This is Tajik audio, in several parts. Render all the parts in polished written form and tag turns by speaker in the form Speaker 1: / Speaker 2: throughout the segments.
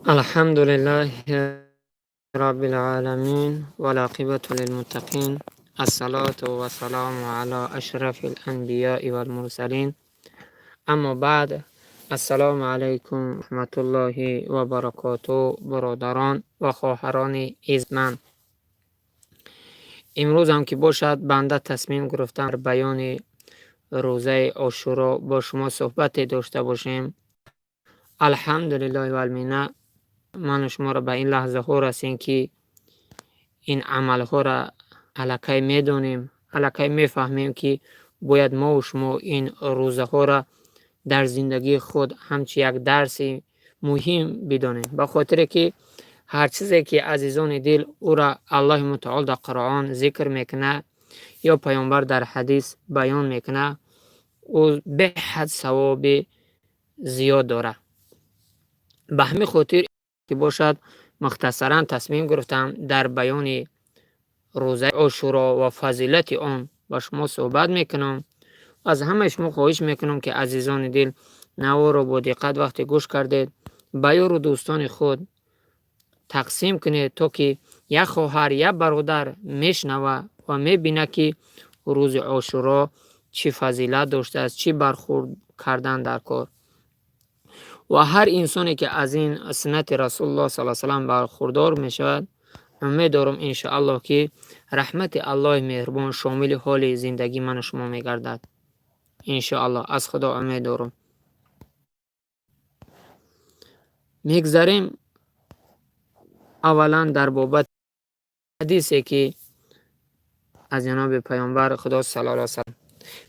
Speaker 1: الحمد لله رب العالمين والعاقبة للمتقين، الصلاة والسلام على أشرف الأنبياء والمرسلين، أما بعد. السلام علیکم رحمة الله و برکاته. Бародарон ва хоҳарони изманд, имрӯзам ки бошад, банда тасмим гирифтам дар баёни рӯзаи Ошуро бо шумо суҳбате дошта бошем. Алҳамдулиллоҳи валминна, ману шуморо ба ин лаҳзаҳо расем, ки ин амалҳоро аллакай медонем, аллакай мефаҳмем, ки бояд мову шумо ин рӯзаҳоро дар зиндагии худ ҳамчун як дарси муҳим бидонем, ба хотире ки ҳар чизе ки, азизони дил, ӯра Аллоҳи Мутаол дар Қуръон зикр мекунад ё Паёмбар дар ҳадис баён мекунад, ӯ беҳад савоби зиёд дорад. Ба ҳамин хотир ки бошад, мухтасаран тасмим гирифтам дар баёни рӯзаи Ошуро ва фазилати он ба шумо суҳбат мекунам. Аз ҳамаи шумо хоҳиш мекунам, ки, азизони дил, наворо бо диққат вақте гӯш кардед, ба ёру дӯстони худ тақсим кунед, то ки як хоҳар, як бародар мешнава ва мебинад, ки рӯзи Ошуро чӣ фазилат доштааст, чӣ бархурд кардан дар кор. Ва ҳар инсоне ки аз ин суннати Расулуллоҳ сал салам бархурдор мешавад, умед дорам, иншоаллоҳ, ки раҳмати Аллоҳи меҳрубон шомили ҳоли зиндагии ману шумо мегардад, иншоаллоҳ. Аз Худо умед дорам. Мегзарем аввалан дар бобати ҳадисе, ки аз ҷаноби Паёмбар Худо саллаллоҳу алайҳи васаллам.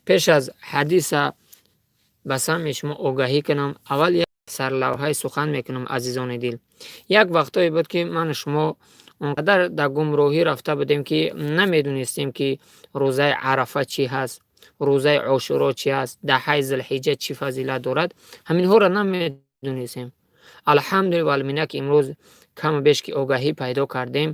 Speaker 1: Пеш аз ҳадиса ба самъи шумо огаҳӣ кунам, аввал як сарлавҳаи сухан мекунам. Азизони дил, як вақтое буд, ки ману шумо он қадар дар гумроҳӣ рафта будем, ки намедонистем, ки рӯзаи Арафа чӣ ҳаст, рӯзаи Ошуро чӣ ҳаст, 10-ҳаи Зулҳиҷҷа чӣ фазилат дорад. Ҳаминҳоро намедонистем. Алҳамдулилла валминна, ки имрӯз каму беш ки огаҳӣ пайдо кардем,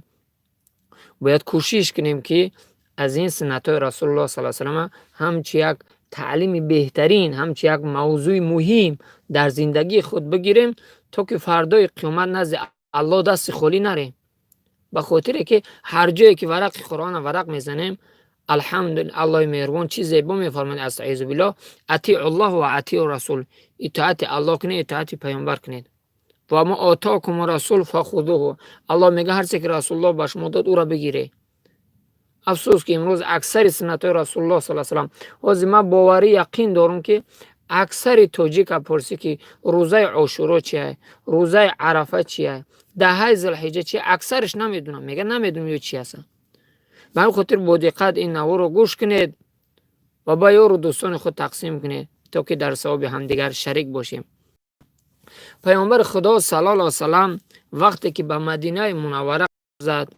Speaker 1: бояд кӯшиш кунем, ки аз ин суннатҳои Расулуллоҳ сал салама ҳамчун як таълими беҳтарин, ҳамчун як мавзӯи муҳим дар зиндагии худ бигирем, то ки фардои қиёмат назди Аллоҳ дасти холӣ нарем. Ба хотире ки ҳар ҷое ки варақи Қуръона варақ мезанем, алҳамдулилла, Аллоҳи меҳрубон чӣ зебо мефармояд: أستعيذ بالله، أطيعوا الله وأطيعوا الرسول. Итоати Аллоҳ кунед, итоати Паёмбар кунед. وما آتاكم الرسول فخذوه. Аллоҳ мега, ҳарче ки Расулуллоҳ ба шумо дод, ӯро бигиред. Афсӯс, ки имрӯз аксари суннатҳои Расулуллоҳ сал салам, ҳозир ман боварӣ, яқин дорам, ки аксари тоҷика пурсӣ, ки рӯзаи Ошуро чия, рӯзаи Арафа чия, 10-ҳаи Зулҳиҷҷа чия, аксараш намедонам, мега, намедонам ё чи ҳастанд. Ба ҳамин хотир бо диққат ин наворо гӯш кунед ва ба ёру дӯстони худ тақсим кунед, то ки дар савоби ҳамдигар шарик бошем. Паёмбари Худо саллаллоҳу салам вақте ки ба Мадинаи Мунаввара зад,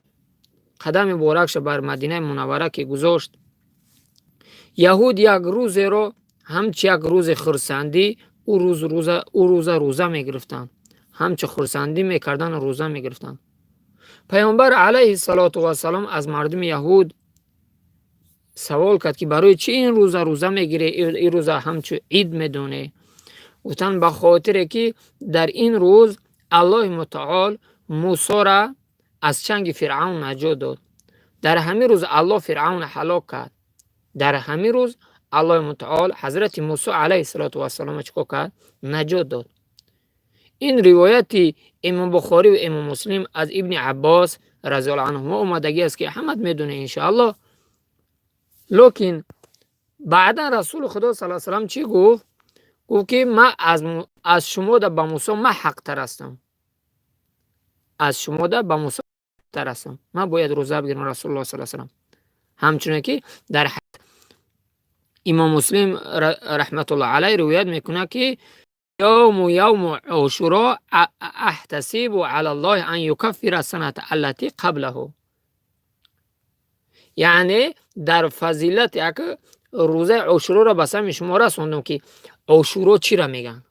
Speaker 1: қадами муборакша бар Мадинаи Мунаввара ки гузошт, яҳуд як рӯзеро ҳамчу як рӯзи хурсандӣ ӯ рӯза рӯза мегирифтанд, ҳамчу хурсандӣ мекарданду рӯза мегирифтанд. Паёмбар алайҳи салоту вассалом аз мардуми яҳуд савол кард, ки барои чӣ ин рӯза рӯза мегирӣ, ин рӯза ҳамчу ид медонӣ? Гуфтанд, ба хотире ки дар ин рӯз Аллоҳи Мутаол Мусора аз чанги Фиръавн наҷот дод. Дар ҳамин рӯз Аллоҳ Фиръавна ҳалок кард. Дар ҳамин рӯз Аллоҳи Мутаол ҳазрати Мусо алайҳи салоту вассалом чӣ кор кард? Наҷот дод. Ин ривояти Имом Бухорӣ ва Имом Муслим аз Ибни Аббос разиаллоҳу анҳумо омадагӣ аст, ки ҳамат медонед, иншоаллоҳ. Лекин баъдан Расули Худо сал салам чӣ гуфт? Гуфт, ки ман аз шумода ба Мусо ман ҳақтар ҳастам, аз шумода ба Мусо тар ҳастам, ман бояд рӯза бигирам. Расулуллоҳ сал салам ҳамчуне ки дар Имом Муслим раҳматуллоҳ алайҳ ривоят мекунад, ки يوم عاشوراء أحتسب على الله أن يكفر السنة التي قبله. Яъне дар фазилат як рӯзаи Ошуроро ба самъи шумо расондам, ки Ошуро чиро мегӯянд.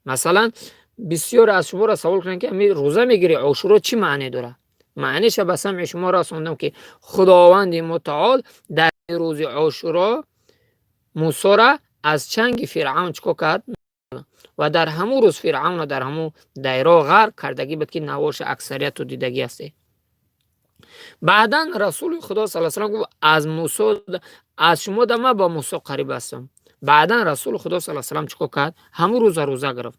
Speaker 1: Масалан, бисёре аз шуморо савол кунанд, ки ами рӯза мегирӣ, Ошуро чӣ маъне дорад? Маъниша ба самъи шумо расондам, ки Худованди Мутаол дар рӯзи Ошуро Мусора аз чанги Фиръавн чӣ кор кард? Ва дар ҳамун рӯз Фиръавна дар ҳамун дайро ғарқ кардагӣ буд, ки наворша аксарияту дидагӣ ҳастед. Баъдан Расули Худо с салам гуфт: «Аз Мусо, аз шумо да ман ба Мусо қариб ҳастам». Баъдан Расули Худо с салам чӣ кор кард? Ҳамун рӯза рӯза гирифт.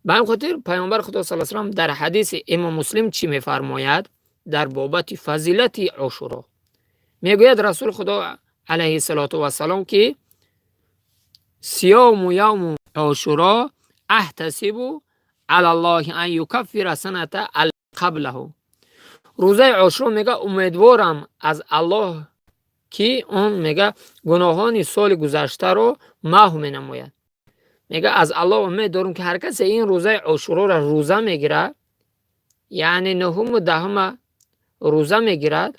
Speaker 1: Ба ҳамин хотир Паёмбари Худо с салам дар ҳадиси Имом Муслим чӣ мефармояд дар бобати фазилати Ошуро? Мегӯяд Расули Худо алайҳиссалоту вассалом, ки صيام يوم عاشوراء أحتسب على الله أن يكفر السنة قبله. Рӯзаи Ошуро, мега, умедворам аз Аллоҳ, ки он, мега, гуноҳони соли гузаштаро маҳв менамояд. Мега, аз Аллоҳ умед дорам, ки ҳар касе ин рӯзаи Ошуроро рӯза мегирад, яъне нуҳуму даҳума рӯза мегирад,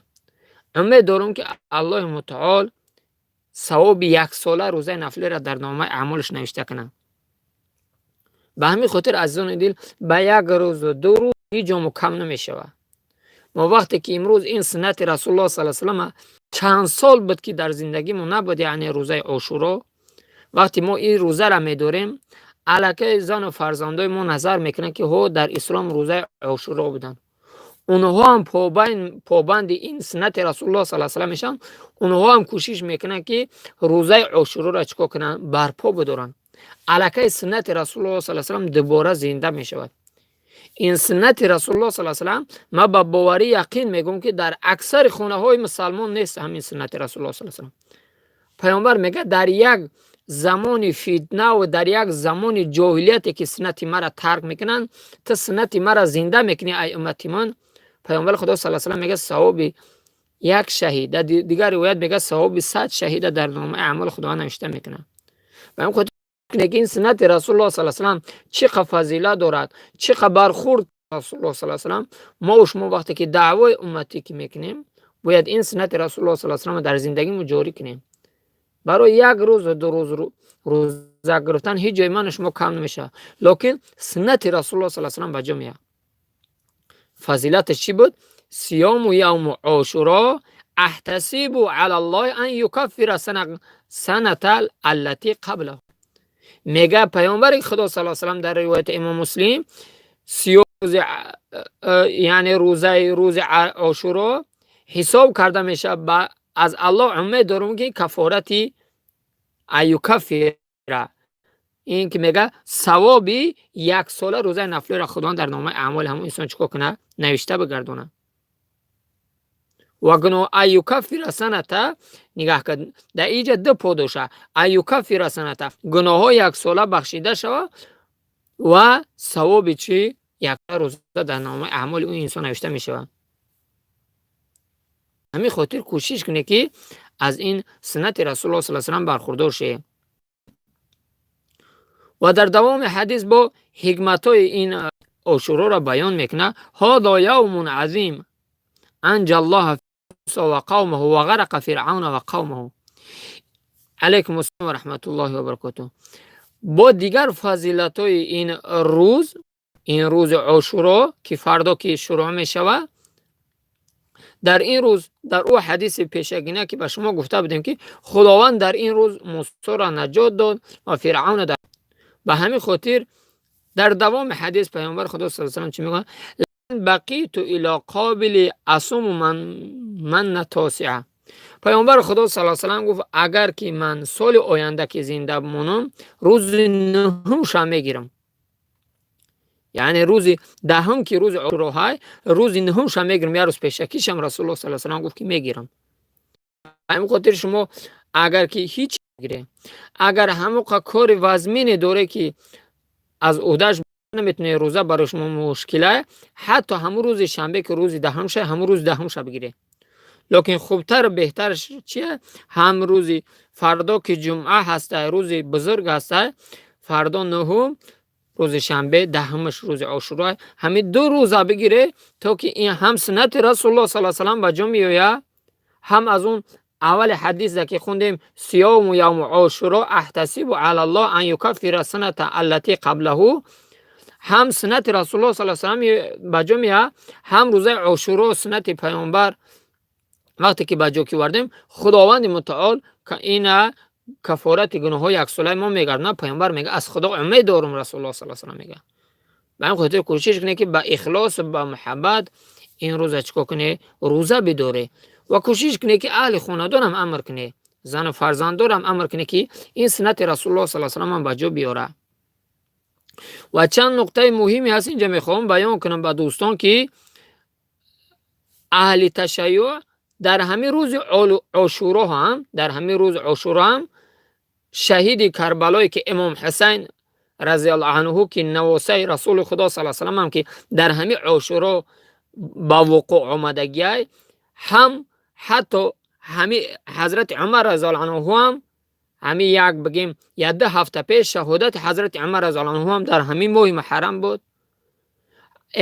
Speaker 1: умед дорам, ки Аллоҳи Мутаол савоби яксола рӯзаи нафлиро дар номаи аъмолаш навишта кунад. Ба ҳамин хотир, азизони дил, ба як рӯзу 2 рӯз ҳеҷ ҷомо кам намешавад. Мо вақте ки имрӯз ин суннати Расулуллоҳ с салам чанд сол буд, ки дар зиндагимо набуд, яъне рӯзаи Ошуро, вақте мо ин рӯзаро медорем, аллакай зану фарзандои мо назар мекунанд, ки ҳо, дар ислом рӯзаи Ошуро буданд. Онҳо ҳам побанди ин суннати Расулуллоҳ с салам мешаванд. Онҳо ҳам кӯшиш мекунанд, ки рӯзаи Ошуроро чӣ кор кунанд? Барпо бидоранд. Аллакай суннати Расулуллоҳ с салам дубора зинда мешавад. Ин суннати Расулуллоҳ с салам, ман ба боварӣ яқин мегӯям, ки дар аксари хонаҳои мусалмон нест ҳамин суннати Расулуллоҳ с салам. Паёмбар мегӯяд: «Дар як замони фитнаву дар як замони ҷоҳилияте, ки суннати мара тарк мекунанд, ту суннати мара зинда мекунӣ, ай уммати ман». Паёмбари Худо с салам мегӯяд, савоби як шаҳид, дар дигар ривоят мегӯяд, савоби 100 шаҳида дар номаи аъмоли Худованд навишта мекунад. Ба ҳамин хотир ин суннати Расулуллоҳ с салам чӣ қа фазилат дорад, чӣ қа бархурд Расулуллоҳ с салам. Мо шумо вақте ки даъвои умматӣ ки мекунем, бояд ин суннати Расулуллоҳ с салам дар зиндагимон ҷорӣ кунем. Барои як рӯзу 2 рӯз рӯза гирифтан ҳеҷ ҷои ману шумо кам намешавад, лекин суннати Расулуллоҳ с салам ба ҷо меяд. Фазилаташ чӣ буд? صيام يوم عاشوراء أحتسب على الله أن يكفر السنة التي قبله. Мега Паёмбари Худо с салам дар ривояти Имом Муслим, яъне рӯзаи рӯзи Ошуро ҳисоб карда мешавад, аз Аллоҳ умед дорум, ки кафорати أن يكفر, ин ки мега, савоби яксола рӯзаи нафлиро Худованд дар номаи аъмоли ҳамон инсон чӣ кор кунад? Навишта бигардонад. Ва гуноҳ أن يكفر السنة, нигаҳ кард, дар иҷа ду подоша: أن يكفر السنة, гуноҳҳо яксола бахшида шавад ва савоби чӣ? Як рӯза дар номаи аъмоли ӯ инсон навишта мешавад. Ҳамин хотир кӯшиш кунед, ки аз ин суннати Расулуллоҳ с салам бархурдор шавед. Ва дар давоми ҳадис бо ҳикматҳои ин Ошуроро баён мекунад: هذا يوم عظيم أنجى الله وقومه وغرق فرعون وقومه. علیکم السلام و رحمت الله و برکاته. Бо дигар фазилатҳои ин рӯз, ин рӯзи Ошуро, ки фардо ки шурӯъ мешавад, дар ин рӯз, дар ӯ ҳадиси пешагина, ки ба шумо гуфта будем, ки Худованд дар ин рӯз Мусоро наҷот дод ва Фиръавна. Ба ҳамин хотир дар давоми ҳадис Паёмбари Худо с салам чӣ мегӯяд? بقيت إلى قابل أصوم من التاسع. Паёмбари Худо с салам гуфт: «Агар ки ман соли оянда ки зинда бимонам, рӯзи нуҳумша мегирам», яъне рӯзи 10-ум, ки рӯзи Ошуроҳай, рӯзи нуҳумша мегирам, як рӯз пешакишам. Расулуллоҳ с салам гуфт, ки мегирам. Ҳамин хотир шумо агар ки ҳеҷ гире, агар ҳамоқа кори вазмине доре, ки аз ӯҳдааш наметунед, рӯза барои шумо мушкила, ҳатто ҳамун рӯзи шанбе, ки рӯзи 10-умша, ҳамун рӯзи 10-умша бигире. Лекин хубтару беҳтараш чия? Ҳам рӯзи фардо, ки ҷумъа ҳастай, рӯзи бузург ҳастай, фардо нуҳум, рӯзи шанбе 10-умаш рӯзи Ошуро, ҳамин 2 рӯза бигире, то ки ин ҳам суннати Расулуллоҳ с салам ба ҷо меояд, ҳам аз он аввали ҳадисе, ки хундем: صيام يوم عاشوراء أحتسب على الله أن يكفر السنة التي قبله. Ҳам суннати Расулуллоҳ с салам ба ҷо меояд, ҳам рӯзаи Ошуро суннати Паёмбар вақте ки ба ҷо ки вардем, Худованди Мутаол ина Кафорати гуноҳҳои яксолаи мо мегардад. На, паёмбар мега, аз Худо умед дорум, Расулуллоҳ саллаллоҳу алайҳи васаллам мега. Ба ҳамин хотир кӯшиш кунед, ки ба ихлосу ба муҳаббат ин рӯза чӣ кор кунед? Рӯза бидоред ва кӯшиш кунед, ки аҳли хонадонам амр кунед, зану фарзанддорам амр кунед, ки ин суннати Расулуллоҳ саллаллоҳу алайҳи васаллам ба ҷо биёрад. Ва чанд нуқтаи муҳиме ҳаст, инҷа мехоҳам баён кунам ба дӯстон, ки аҳли ташайюъ дар ҳамин рӯзи Ошуро ҳам, дар ҳамин рӯзи Ошуро ҳам шаҳиди Карбалое, ки Имом Ҳусайн разиаллоҳу анҳу, ки навосаи Расули Худо саллаллоҳу алайҳи васаллам, ки дар ҳамин Ошуро ба вуқӯъ омадагиай, ҳам ҳатто ҳами ҳазрати Умар разиаллоҳу анҳу ҳам ҳамин як, бигем, 1-ду ҳафта пеш шаҳодати ҳазрати Умар разиаллоҳу анҳу ҳам дар ҳамин моҳи Муҳаррам буд.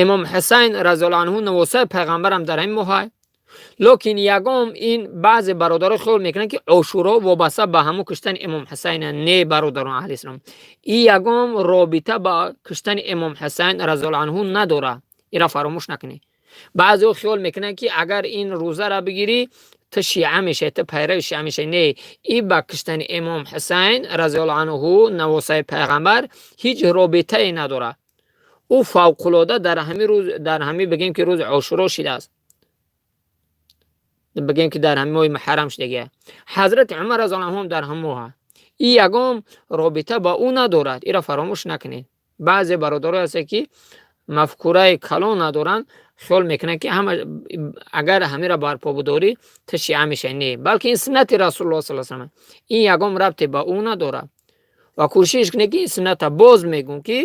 Speaker 1: Имом Ҳусайн разиаллоҳу анҳу, навосаи пайғамбарам, дар ҳамин моҳай. Лекин ягон ин баъзе бародаро хиёл мекунанд, ки Ошуро вобаста ба ҳамун куштани Имом Ҳусайна. Не, бародарон аҳли ислом, ин ягон робита ба куштани Имом Ҳусайн разиаллоҳу анҳу надорад. Инро фаромӯш накунед. Баъзеҳо хиёл мекунанд, ки агар ин рӯзаро бигирӣ, ту шиа мешавӣ, ту пайрави шиа мешавӣ. Не, ин ба куштани Имом Ҳусайн разиаллоҳу анҳу, навосаи пайғамбар, ҳеҷ робитае надорад. Ӯ фавқулода дар ҳамин рӯз, дар ҳамин, бигем, ки рӯзи Ошуро шидааст, бигем, ки дар ҳамин моҳи Муҳаррам шудагия. Ҳазрати Умар разиаллоҳу анҳу дар ҳамон моҳ. Ин ягон робита ба ӯ надорад, инро фаромӯш накунед. Баъзе бародарое ҳастанд, ки мафкураи калон надоранд, хиёл мекунанд, ки ҳама агар ҳаминро барпо будорӣ, ту шиа мешавӣ. Не, балки ин суннати Расулуллоҳ саллаллоҳу алайҳи васаллам, ин ягон рабте ба ӯ надорад. Ва кӯшиш кунед, ки ин сунната, боз мегӯм, ки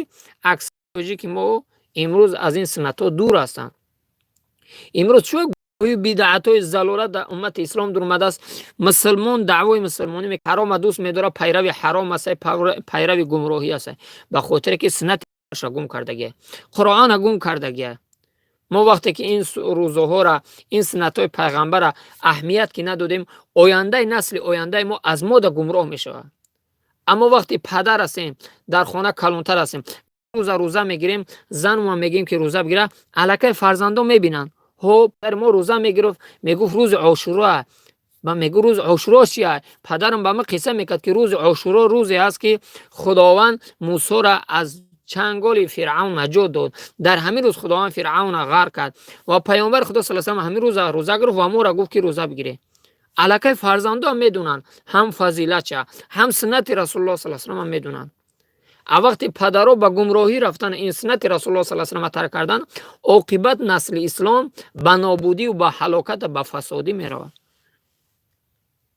Speaker 1: аксар тоҷики мо имрӯз аз ин суннатҳо дур ҳастанд. Имрӯз чӯ бидъатҳои залолат дар уммати ислом дуромадааст. Мусулмон даъвои мусулмонӣ, ҳарома дӯст медорад, пайрави ҳаром аст, пайрави гумроҳӣ аст, ба хотире ки суннаташа гум кардагия, Қуръона гум кардагия. Мо вақте ки ин рӯзаҳоро, ин суннатҳои пайғамбара аҳамият ки надодем, ояндаи насли ояндаи мо аз мода гумроҳ мешавад. Аммо вақте падар ҳастем, дар хона калонтар ҳастем, рӯза рӯза мегирем, занумон мегӯем, ки рӯза бигира, аллакай фарзандон мебинанд: ҳо, падари мо рӯза мегирифт, мегуфт, рӯзи Ошуро. Ба мегӯ, рӯзи Ошуро чия? Падарам ба ман қисса мекард, ки рӯзи Ошуро рӯзе аст, ки Худованд Мусоро аз чанголи Фиръавн наҷот дод. Дар ҳамин рӯз Худованд Фиръавна ғарқ кард ва паёмбари Худо саллаллоҳу алайҳи васаллам ҳамин рӯза рӯза гирифт ва моро гуфт, ки рӯза бигиред. Аллакай фарзандон медонанд ҳам фазилатша, ҳам суннати Расулуллоҳ саллаллоҳу алайҳи васаллам медонанд. А вақте падаро ба гумроҳӣ рафтан, ин суннати Расулуллоҳ саллаллоҳу алайҳи васаллам тарк кардан, оқибат насли ислом ба нобудию ба ҳалоката, ба фасодӣ меравад.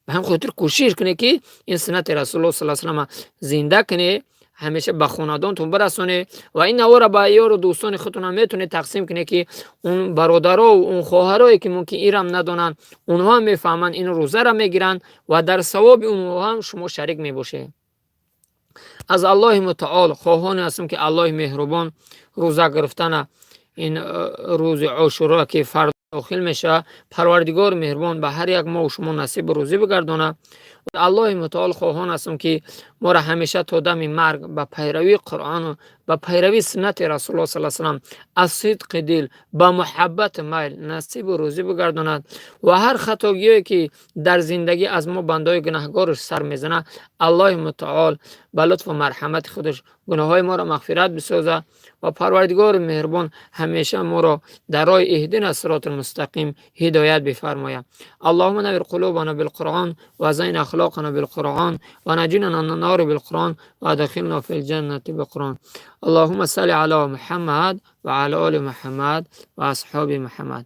Speaker 1: Ба ҳамин хотир кӯшиш кунед, ки ин суннати Расулуллоҳ саллаллоҳу алайҳи васаллам зинда кунед, ҳамеша ба хонадонтон барасонед ва ин наворро ба ёру дӯстони худтонам метавонед тақсим кунед, ки он бародарову он хоҳарое, ки мумкин ирам надонанд, онҳо ҳам мефаҳманд, ин рӯзаро мегиранд ва дар савоби онҳо ҳам шумо шарик мебошед. Аз Аллоҳи Мутаол хоҳоне ҳастам, ки Аллоҳи меҳрубон рӯза гирифтана, ин рӯзи Ошуро, ки фардо дохил мешавад, Парвардигори меҳрубон ба ҳар як мову шумо насибу рӯзӣ бигардонад. Аллоҳи Мутаол хоҳон ҳастам, ки моро ҳамеша то дами марг ба пайравии Қуръону ба пайравии суннати Расулуллоҳ саллаллоҳу алайҳи васаллам аз сидқи дил, ба муҳаббату майл насибу рӯзӣ бигардонад. Ва ҳар хатогиҳое, ки дар зиндагӣ аз мо бандаҳои гунаҳгорш сар мезанад, Аллоҳи Мутаол ба лутфу марҳамати худаш гуноҳҳои моро мағфират бисозад ва Парвардигори меҳрубон ҳамеша моро дар роҳи اهدنا الصراط المستقیم ҳидоят бифармояд. اللهم نور قلوبنا بالقرآن وزين أخلاقنا بالقرآن ونجنا من النار بالقرآن وأدخلنا في الجنة بالقرآن. اللهم صل على محمد وعلى آل محمد وأصحاب محمد.